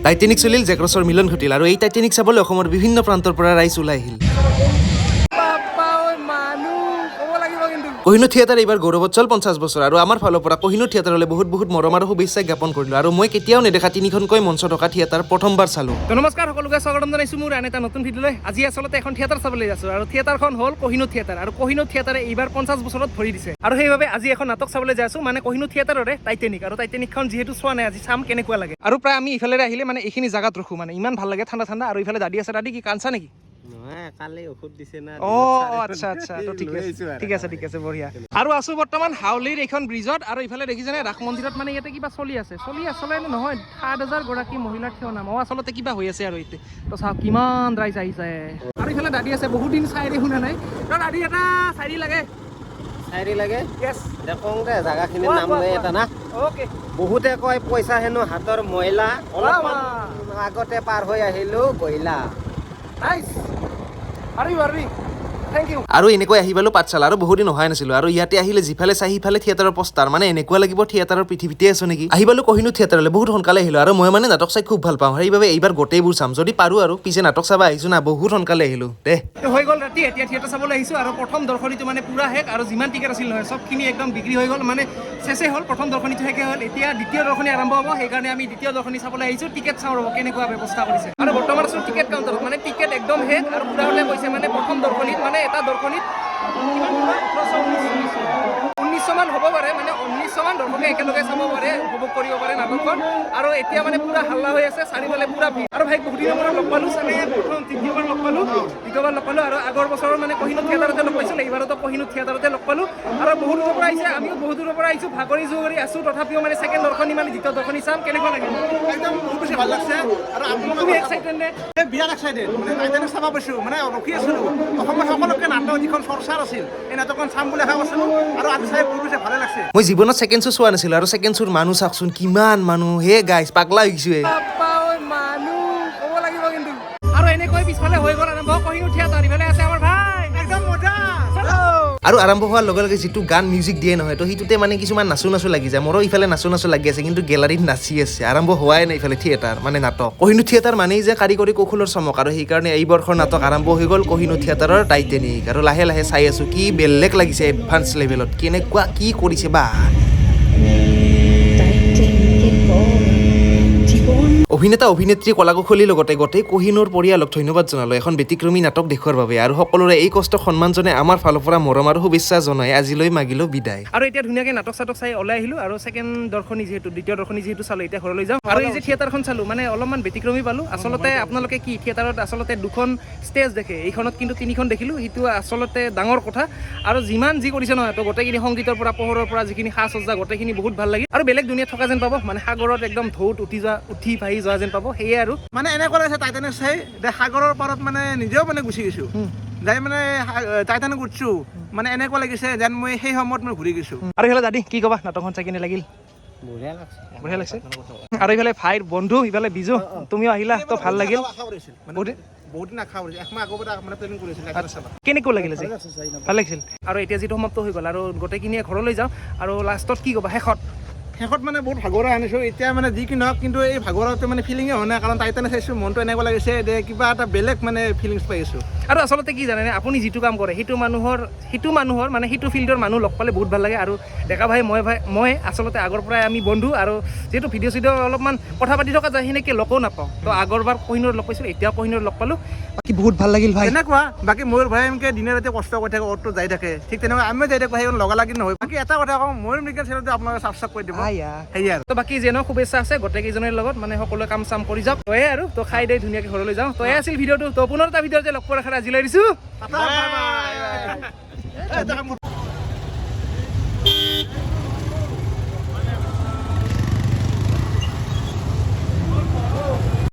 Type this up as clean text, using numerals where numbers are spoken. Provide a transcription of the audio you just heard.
Titanic চলিল, জেকৰছৰ মিলন ঘটিল আৰু এই টাইটেনিক চাবলৈ অসমৰ বিভিন্ন প্ৰান্তৰ পৰা ৰাইজ ওলাই আহিল। মানুহ ক'ব লাগিব কিন্তু। কহিনুৰ থিয়েটাৰ এইবাৰ গৌৰৱোজ্জ্বল 50 বছৰ আৰু আমাৰ ফালৰ পৰা কহিনুৰ থিয়েটাৰলৈ বহুত বহুত মৰম আৰু শুভেচ্ছা জ্ঞাপন কৰিলোঁ। আৰু মই কেতিয়াও নেদেখা তিনিখনকৈ মঞ্চ থকা থিয়েটাৰ প্ৰথমবাৰ চালোঁ। তো নমস্কাৰ সকলোকে, স্বাগতম জনাইছোঁ মোৰ আন এটা নতুন ভিডিঅ'লৈ। আজি আচলতে এখন থিয়েটাৰ চাবলৈ আছোঁ আৰু থিয়েটাৰখন হ'ল কহিনুৰ থিয়েটাৰ। আৰু কহিনুৰ থিয়েটাৰে এইবাৰ 50 বছৰত ভৰি দিছে আৰু সেইবাবে আজি এখন নাটক চাবলৈ যাই আছোঁ, মানে কহিনুৰ থিয়েটাৰৰে টাইটেনিক। আৰু টাইটেনিকখন যিহেতু চোৱা নাই, আজি চাম কেনেকুৱা লাগে। আৰু প্ৰায় আমি ইফালেৰে আহিলে মানে এইখিনি জেগাত ৰখোঁ, মানে ইমান ভাল লাগে, ঠাণ্ডা ঠাণ্ডা। আৰু ইফালে দাদী আছে। দাদী, কি কান্দছা নেকি? নহয়, কালি ঔষধ দিছে না। অ আচ্ছা, তো ঠিক আছে, ঠিক আছে, ঠিক আছে, বঢ়িয়া। আৰু আছো বৰ্তমান হাউলিৰ এইখন ব্ৰিজত। আৰু ইফালে দেখিছেনে, ৰাস মন্দিৰত মানে ইয়াতে কিবা চলি আছে, চলি আচলতে নহয়, 7000 গৰাকী মহিলাৰ থিয় নাম। আচলতে কিবা হৈ আছে। আৰু এতিয়া তো চাওক কিমান ৰাইজ আহিছে। আৰু ইফালে দাদী আছে, বহুত দিন চাইৰি শুনা নাই। তো দাদী, এটা চাইৰি লাগে। চাইৰি লাগে? য়েছ। দে কওঁ দে, জাগাখিনিৰ কোৱা, নাম কোৱা, লৈ কোৱা। এটা না। অ'কে। বহুতে কয় পইচা হেনো হাতৰ ময়লা, অলপমান আগতে পাৰ হৈ আহিলো গইলা। নাইচ, পাৰিবি পাৰিবি, thank U. আৰু এনেকৈ আহি পালোঁ পাঠশালা। আৰু বহুদিন অহাই নাছিলোঁ। আৰু ইয়াতে আহিলে যিফালে চাই সিফালে থিয়েটাৰৰ পোষ্টাৰ, মানে এনেকুৱা লাগিব থিয়েটাৰৰ পৃথিৱীতে আছো নেকি। আহি পালোঁ কহিনুৰ থিয়েটাৰলৈ, বহুত সোনকালে আহিলোঁ। আৰু মই মানে নাটক চাই খুব ভাল পাওঁ, সেইবাবে এইবাৰ গোটেইবোৰ চাম যদি পাৰোঁ। আৰু পিছে নাটক চাব আহিছোঁ না, বহুত সোনকালে আহিলোঁ দে। তো হৈ গ'ল ৰাতি, এতিয়া থিয়েটাৰ চাবলৈ আহিছোঁ। আৰু প্ৰথম দৰ্শনীটো মানে পূৰা শেষ আৰু যিমান টিকেট আছিল নহয়, চবখিনি একদম বিক্ৰী হৈ গ'ল, মানে শেষেই হ'ল। প্ৰথম দৰ্শনীটো শেষে হ'ল, এতিয়া দ্বিতীয় দৰ্শনী আৰম্ভ হ'ব। সেইকাৰণে আমি দ্বিতীয় দৰ্শনী চাবলৈ আহিছোঁ। টিকেট চাওঁ ৰ'ব কেনেকুৱা ব্যৱস্থা কৰিছে। আৰু বৰ্তমান আছোঁ টিকেট কাউণ্টাৰত, মানে টিকেট একদম শেষ। আৰু খুৰাহঁতে কৈছে মানে প্ৰথম দৰ্শনীত, মানে এটা দৰ্শনীত কিমান খুৰা? 1819, 1900মান হ'ব পাৰে, মানে 1900মান দৰ্শকে একেলগে চাব পাৰে, উপভোগ কৰিব পাৰে নাটকখন। আৰু এতিয়া মানে পুৰা হাল্লা হৈ আছে, চাৰিওফালে পুৰা ভিৰ। আৰু ভাইক বহুত দিনৰ মূৰত লগ পালোঁ, চাগে প্ৰথম তৃতীয়বাৰ লগ পালোঁ, দ্বিতীয়বাৰ লগ পালোঁ। আৰু আগৰ বছৰৰ মানে কহিনুৰ থিয়েটাৰতে লগ পাইছিলোঁ, এইবাৰতো কহিনুৰ থিয়েটাৰতে লগ পালোঁ। আৰু বহুত দূৰৰ পৰা আহিছে, আমিও বহুত দূৰৰ পৰা আহিছোঁ, ভাগৰি জুগৰি আছোঁ, তথাপিও মানে ছেকেণ্ড দৰ্শনী, মানে দ্বিতীয় দৰ্শনী চাম। কেনেকুৱা লাগিল? একদম বহুত বেছি ভাল লাগছে। আৰু আপোনালোকে তুমি এক্সাইটেড নে? বিৰাট এক্সাইটেড, মানে টাইটানিক চাব পাইছোঁ, মানে ৰখি আছিলোঁ। অসমৰ সকলোতকৈ নাটক যিখন চৰ্চাত আছিল, এই নাটকখন চাম বুলি আশা কৰিছিলোঁ আৰু আজি চাই বহুত বেছি ভালে লাগছে। মই জীৱনত ছেকেণ্ড শ্ব' চোৱা নাছিলোঁ। আৰু ছেকেণ্ড শ্ব'ৰ মানুহ চাওকচোন, কিমান মানুহ। হে গাইজ, পাগলা হৈ গৈছোঁ। মানুহ ক'ব লাগিব কিন্তু। আৰু এনেকৈ পিছফালে হৈ গ'ল আৰম্ভ কহিনুৰ থিয়েটাৰ। ইফালে আছে আমাৰ ভাই। একদম মজা। আৰু আৰম্ভ হোৱাৰ লগে লগে যিটো গান মিউজিক দিয়ে নহয়, তো সেইটোতে মানে কিছুমান নাচো নাচো লাগি যায়। মোৰো ইফালে নাচো নাচো লাগি আছে, কিন্তু গেলাৰীত নাচি আছে। আৰম্ভ হোৱাই নাই ইফালে থিয়েটাৰ, মানে নাটক। কহিনুৰ থিয়েটাৰ মানেই যে কাৰিকৰী কৌশলৰ চমক। আৰু সেইকাৰণে এই বৰ্ষৰ নাটক আৰম্ভ হৈ গ'ল, কহিনুৰ থিয়েটাৰৰ টাইটেনিক। আৰু লাহে লাহে চাই আছোঁ, কি বেলেগ লাগিছে, এডভান্স লেভেলত কেনেকুৱা কি কৰিছে বা। টাইটেনিকে জীবন। অভিনেতা অভিনেত্ৰী, কলাকুশলীৰ লগতে গোটেই কহিনুৰ পৰিয়ালক ধন্যবাদ জনালোঁ এখন ব্যতিক্ৰমী নাটক দেখুওৱাৰ বাবে। আৰু সকলোৰে এই কষ্টক সন্মান জনাই আমাৰ ফালৰ পৰা মৰম আৰু শুভেচ্ছা জনাই আজিলৈ মাগিলোঁ বিদায়। আৰু এতিয়া ধুনীয়াকৈ নাটক চাটক চাই ওলাই আহিলোঁ। আৰু ছেকেণ্ড দৰ্শনী যিহেতু, দ্বিতীয় দৰ্শনী যিহেতু চালোঁ, এতিয়া ঘৰলৈ যাওঁ। আৰু এই যে থিয়েটাৰখন চালোঁ, মানে অলপমান ব্যতিক্ৰমী পালোঁ। আচলতে আপোনালোকে কি থিয়েটাৰত আচলতে দুখন ষ্টেজ দেখে, এইখনত কিন্তু তিনিখন দেখিলোঁ, সেইটো আচলতে ডাঙৰ কথা। আৰু যিমান যি কৰিছে নহয়, তো গোটেইখিনি সংগীতৰ পৰা পোহৰৰ পৰা যিখিনি সাজ সজ্জা, গোটেইখিনি বহুত ভাল লাগিল। আৰু বেলেগ দুনিয়াত থকা যেন পাব, মানে সাগৰত একদম ঢৌত উঠি যোৱা, উঠি ভাহি যোৱা যেন পাব, সেয়ে আৰু। মানে এনেকুৱা লাগিছে টাইটানিক চাই যে সাগৰৰ পাৰত মানে নিজেও মানে গুচি গৈছোঁ, যাই মানে টাইটানিক উঠছোঁ, মানে এনেকুৱা লাগিছে যেন মই সেই সময়ত মই ঘূৰি গৈছোঁ। আৰু ইফালে দাদী, কি ক'বা, নাটকখন চাই কেনে লাগিল? বঢ়িয়া লাগছে। বঢ়িয়া লাগছে। আৰু ইফালে ভাইৰ বন্ধু, ইফালে বিজু, তুমিও আহিলা, তো ভাল লাগিল। আশা কৰিছিল মানে বহুত বহুত দিন আশা কৰিছিল, একমাহ আগৰ পৰা মানে প্লেনিং কৰিছিল টাইটানিক চাব। কেনেকুৱা লাগিল আজি? ভাল লাগিছিল। আৰু এতিয়া যিটো সমাপ্ত হৈ গ'ল আৰু গোটেইখিনিয়ে ঘৰলৈ যাওঁ। আৰু লাষ্টত কি ক'বা শেষত? শেষত মানে বহুত ভাগৰা আনিছোঁ এতিয়া, মানে যি কি নহওক, কিন্তু এই ভাগৰাটো মানে ফিলিঙে হোৱা নাই, কাৰণ টাইটানিক চাইছোঁ, মনটো এনেকুৱা লাগিছে যে কিবা এটা বেলেগ মানে ফিলিংছ পাই আছোঁ। আৰু আচলতে কি জানেনে, আপুনি যিটো কাম কৰে সেইটো মানুহৰ মানে সেইটো ফিল্ডৰ মানুহ লগ পালে বহুত ভাল লাগে। আৰু ডেকা ভাই, মই ভাই, মই আচলতে আগৰ পৰাই আমি বন্ধু। আৰু যিহেতু ভিডিঅ' চিডিঅ' অলপমান কথা পাতি থকা যায়, সেনেকৈ লগো নাপাওঁ। তো আগৰবাৰ কহিনুৰ লগ পাইছিলোঁ, এতিয়াও কহিনুৰ লগ পালোঁ। বাকী বহুত ভাল লাগিল ভাই। তেনেকুৱা বাকী ময়ূৰ ভাই এনেকৈ দিনে ৰাতি কষ্ট কৰি থাকে, অ'ত যাই থাকে, ঠিক তেনেকুৱা আমিও যাই থাকোঁ, সেইখন লগা লাগি নহয়। বাকী এটা কথা কওঁ, ময়ূৰ মৃগেল চেনেলটো আপোনালোকে ছাবস্ক্ৰাইব কৰি দিব। আয়া। সেয়াই আৰু। তো বাকী যেন শুভেচ্ছা আছে গোটেইকেইজনৰ লগত, মানে সকলোৱে কাম চাম কৰি যাওক। তয়ে আৰু তো খাই দেই ধুনীয়াকৈ ঘৰলৈ যাওঁ। তয়ে আছিল ভিডিঅ'টো। তো পুনৰ এটা ভিডিঅ'তে লগ পোৱাৰ আশাৰে আজিলৈ দিছোঁ। Bye bye.